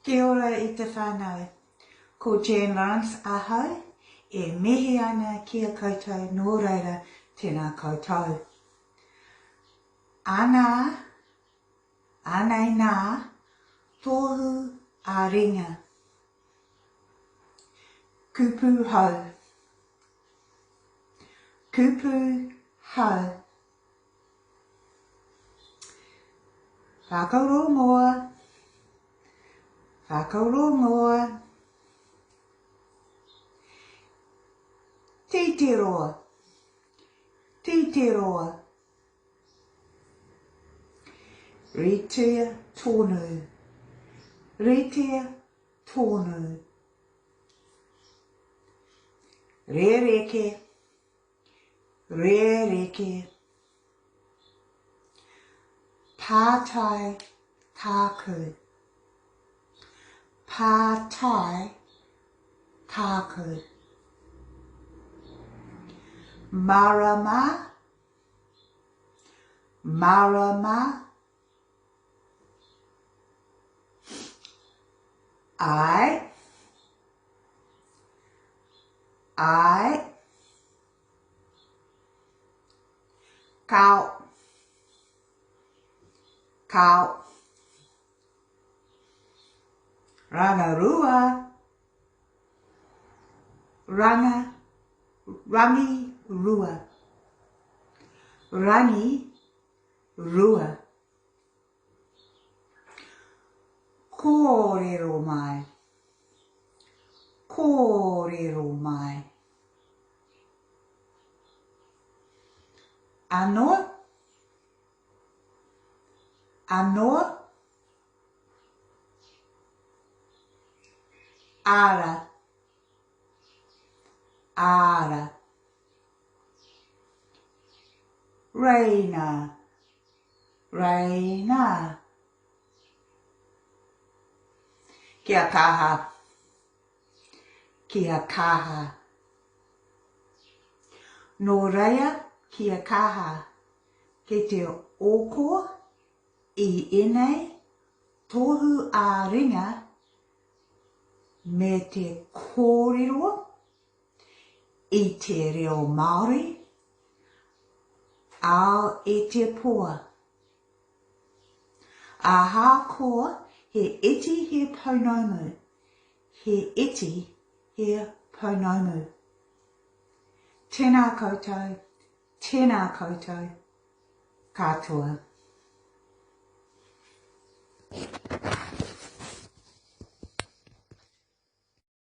Kia ora e te whānau. Ko Jan Lawrence ahau e mihi ana ki a koutou nō reira tēnā koutou. Anā, anei nā tohu a ringa. Kupu hou. Kupu hou. Whakarongoa, whakarongoa. Titiroa, titiroa. Ritea tonu, ritea tonu. Rereke. Rereke. Pātai tāku. Pātai tāku. Marama. Marama. Āe. Āe. Kāo. Kāo. Rangarua. Ranga. Rangirua. Rangirua. Kōrero mai. Kōrero mai. Anō. Anō. Ara. Ara. Reina. Reina. Kia kaha. Kia kaha. Nō reia kia kaha ki te oko i enei tohu ā-ringa me te kōrero i te reo Māori ao e te poa. Ahakoa he iti he pounamu, he iti he pounamu. Tēnā koutou, tēnā koutou katoa.